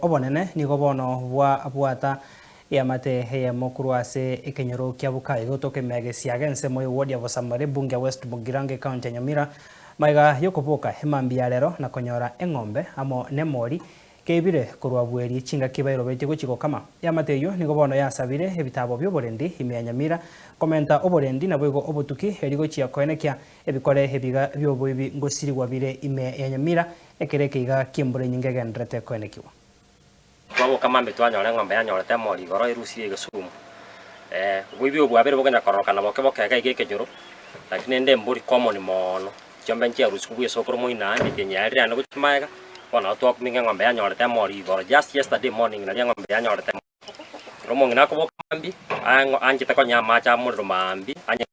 obonene nigo bono bwabwata eamate eyemo korwa ase ekenyoro kia Bukai gotoka ime ya Gesiaga ensemo y'eward ya Bosamare ebunge ya West Mugirango ecounty ya Nyamira magega yokoboka emambia ya rero na konyora eng'ombe amo nemori Keibire korwa bweri chingaki bairobetie gochia gokama. Eamate eyio nigo bono yasabire ebitaabo bi'oborendi ime ya Nyamira komenta oborendi naboigo obotuki erio gochia koenekia ebikore ebiga bi'oboibi ngosirigwa bire ime ya Nyamira ekero ekeiga ki'embura enyinge egendererete koenekigwa. Twaboka mambia twanyora eng'ombe yanyorete emori igoro erusirie egesumu. Oboibi obo bwabere bokogenda kororokana boke boke iga iga ekenyoro, lakini rende embori common moono. Chiombe nchiarusigwe bwa esokoro moino aande ekenyi yaerire aande gochia magega, bono nabo twakumia ng'a eng'ombe yanyorete emori igoro just yesterday morning nario eng'ombe yanyorete emori. Ekero omong'ina akoboka mambia, aye anchete konya amache amorero maambia, anye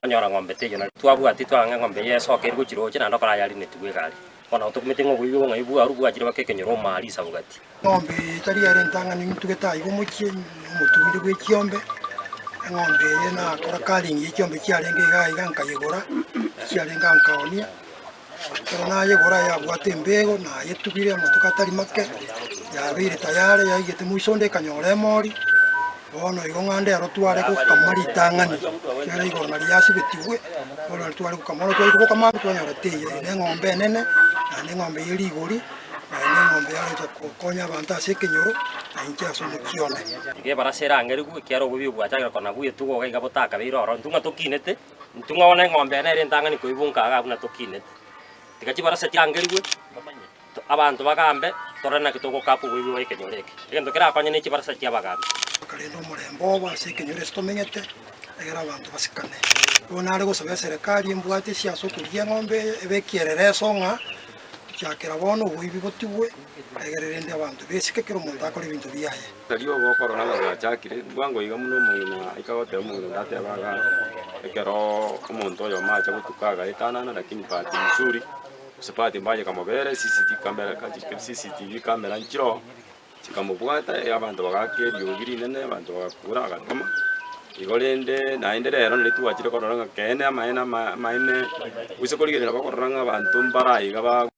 konyora ng'ombe teiyo nario twabwatia twarora ng'a eng'ombe eye esoka ere gochia roche naende okora yarinetiwe egari. Bono nabo tokumete ng'a oboibi obo ng'ai bwarwa bwachire mpaka ekenyoro omaaria isabogati. Eng'ombe eye tari ere entang'ani ntugete aiga omochie, omoturi bwe chiombe, eng'ombe eye nakora culling ye chiombe chiarenge iga iga nkayegora, chiarenge nkaonia, ekero nayegora yabwate embego, nayetugire amatuko atari make, yabeire tayari yaigete moiso onde ekanyora emori, bono igo ng'a ndero tware gokama ritang'ani, ekiagera igoro nari yasibetigwe, bono nari tware gokama, bono twaika gokama mambia twanyora teiyo, eye na eng'ombe enene, naende eng'ombe ye rigori. Naende eng'ombe yaroche gokonya abanto ase ekenyoro, na inche ase omochie one. Iga ebarasa erangerigwe, ekiagera obobe obwachakire kona bw'etugo iga iga botakabeire ororo. Intwe ng'a tokinete, intwe ng'a bono eng'ombe eye nere entang'ani koibunka iga buna tokinete. Tiga chibarasa chirangerigwe, abanto bagambe, torore naki togokapa oboibi bwa ekenyoro eke. Egento kerakonye ne chibarasa chi'abagambi. Bakarenda omorembe obo ase ekenyoro ase tomenyete, egere abanto basikane. Bono nare gosaba eserekari embwate ase ase okorigia eng'ombe eye, ebe ekieleleso ng'a Gochakera bono oboibi botigwe, egere rende abanto besike kera omonto akore ebinto biaye. Tari obokorora ng'a bwachakire, bwango iga buna omong'ina aika goteba omong'ina onde ateba iga, ekero omonto oyomo acha botuko agaetanana lakini bahati nzuri, gose bahati mbaya ekamobera cctv camera cctv camera nchiroo, chikamobwata abanto bagaaka eriogi rinene, abanto bagakura bagatoma. Igo rende naende rero nari twachire korora ng'a ekeene amaene ama amaene gose korigereria nabo okorora ng'a abanto mbare aiga ba.